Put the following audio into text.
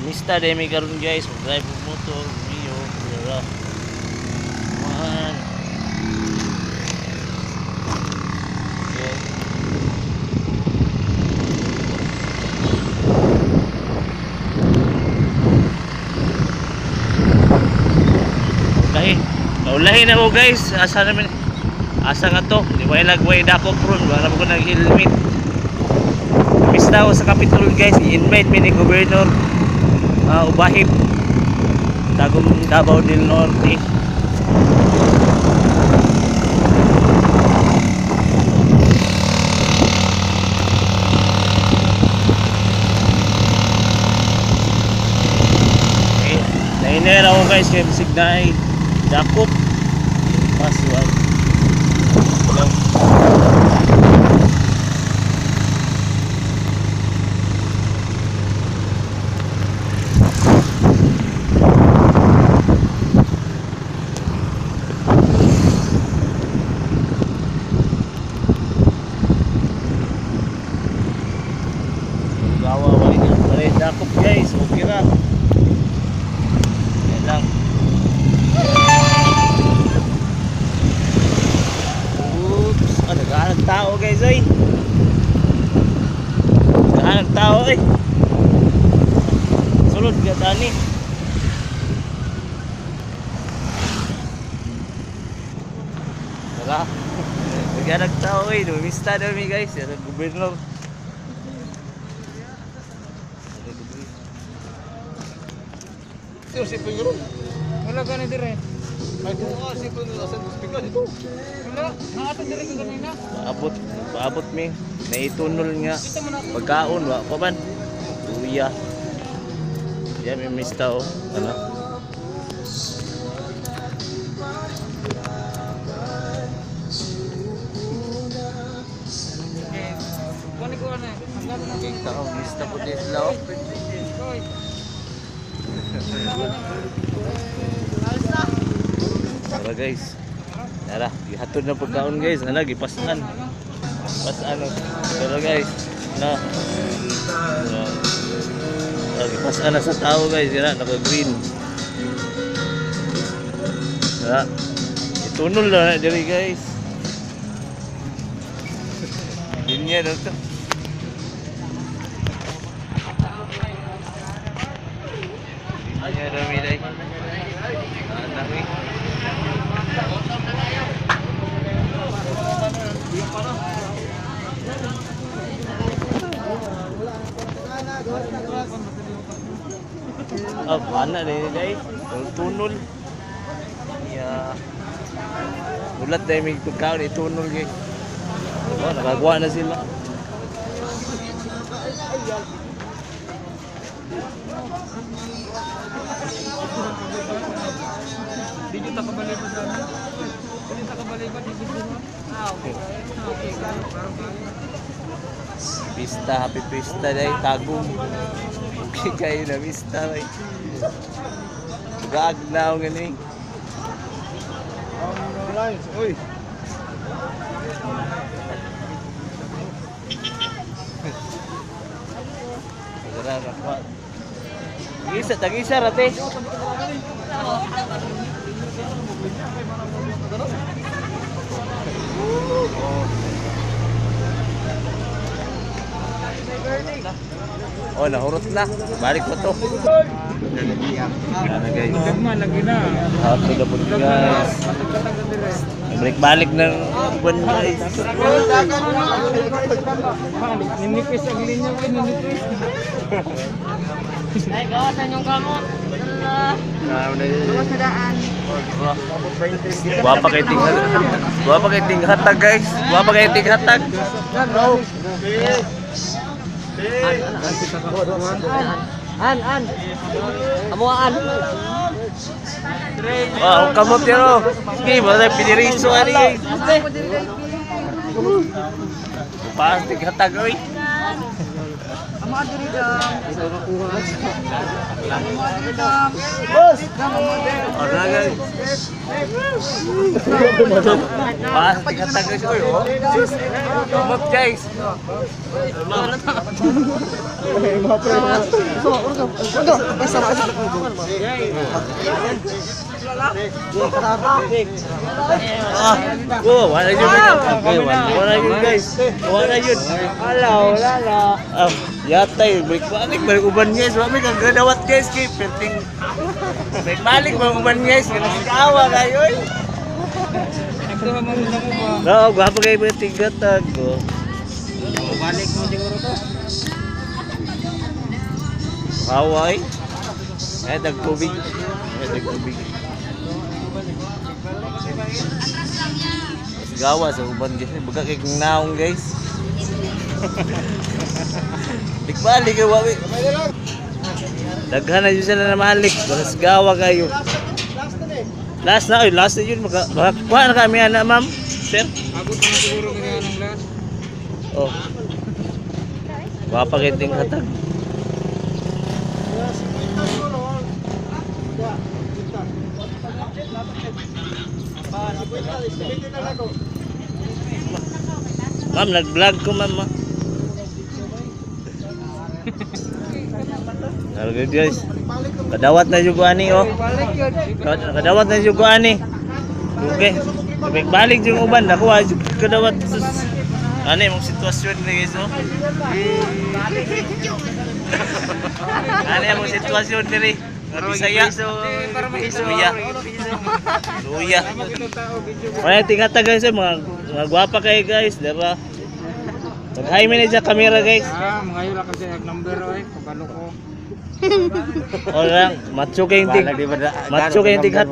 Namista din mi karon, guys, mag-drive og motor, Mio, dara. Man. Okay. Ulahi. Ulahi na ko, guys. Asa naman? Asa nga to? Di ba ilag way dako pron? Wala mo ko nag-helmet. Mista ko sa Capitol, guys. I-invite mi ni Governor Ubahib. Tagum, Davao del Norte. Okay. Nainera ko, guys, kay bisig na ay dakop. Pasuan. Hello. Gawa wa niya. Pare dakop, guys. Okay ra. Yan lang. Oops. Ah, naghahanap tao, guys, ay. Naghahanap tao ay. Sulod ka tani. Tara. Naghahanap tao ay. Numista na mi, guys. Yan ang gobernador. Sino si Pingro? Wala ka na dire. Ay, kung nga si Pingro sa speaker dito. Wala. Naata dire ka kanina. Paabot, paabot mi. Naitunol nga. Pagkaon, wa pa man. Luya. Yan, may mista oh. Ano? Okay. Kunin ko ano eh. Ang gano'n na. Okay, tao, mista po din sila oh. Koy. Tara, guys. Tara, gihatod na pagkaon, guys. Ano, gipasan. Pasan oh. Tara, guys. Na. Tara. Ah, gipasan na sa tao, guys. Yan, naka-green. Tara. Itunol na na diri, guys. Linya daw to. Linya daw mi day. Anak eh. Ah, mana ni day? Tunol. Ya. Ulat dahil may pagkaon, itunol guys. Oh, nakagawa na sila. Di nyo takabali pa sa ano? Di nyo takabali pa. Di nyo Ah, okay. Okay. Pista, happy pista day, tagong. Okay kayo na pista day. Gag na ako gani. Lines, oy. Tara, nakuha. Tag-isa, tag-isa rate. Oh, nahurot na. Balik ko to. Ano, guys? Dagma, lagi na. Happy na po, guys. Matagkatag na dire. Balik-balik ng buwan, guys. Ninipis ang linya ko, ninipis. Ay, gawasan yung kamot. Ala. Guwapa kay tinghatag. Guwapa kay tinghatag, guys. Guwapa kay tinghatag. An, an. Amo an. Wow, kamot yan oh. Sige, basta piniriso ani guys. Paas tinghatag oy. Oh, na guys. Pas tingkatag guys oy oh. Kamot guys. Ah, oh, wala yun. Okay, wala yun guys. Wala yun. Wala, wala la. Ah, yatay, balik balik balik uban guys. Wa may kagadawat guys kay perting. Balik balik balik uban guys. Kanang kayo oy. Nagduha mo muna mo ba? No, gwapo kayo mga tingkatag ko. Balik mo siguro to. Kaway. Eh, tagtubig. Eh, tagtubig. Gawa sa uban guys. Baga kay kong naong guys. Balik kayo wawi. Daghan na yun sila na mahalik. Bagas gawa kayo. Last na, oy, last na yun. Makakuha na kami, ana, ma'am. Sir? Abot mo siguro ganyan ang last. Oh. Baka pakiting hatag. Ma'am, nag-vlog ko, ma'am. Ah. Alright, guys. Kadawat na yung ani, oh. Balik yun. Kadawat na yung ani. Okay. Balik yung uban. Nakuha yung kadawat. Sus. Ano yung sitwasyon ni guys, oh? Ano yung sitwasyon diri? Nga Bisaya. Para may Luya. Luya. Wala tingata guys, eh, mga gwapa kayo guys, diba? Mag-hi mi na dyan camera guys. Ah, mga yun lang kasi ang number oy, kabalo ko. O lang, macho kayong tig. Macho kayong tighatag.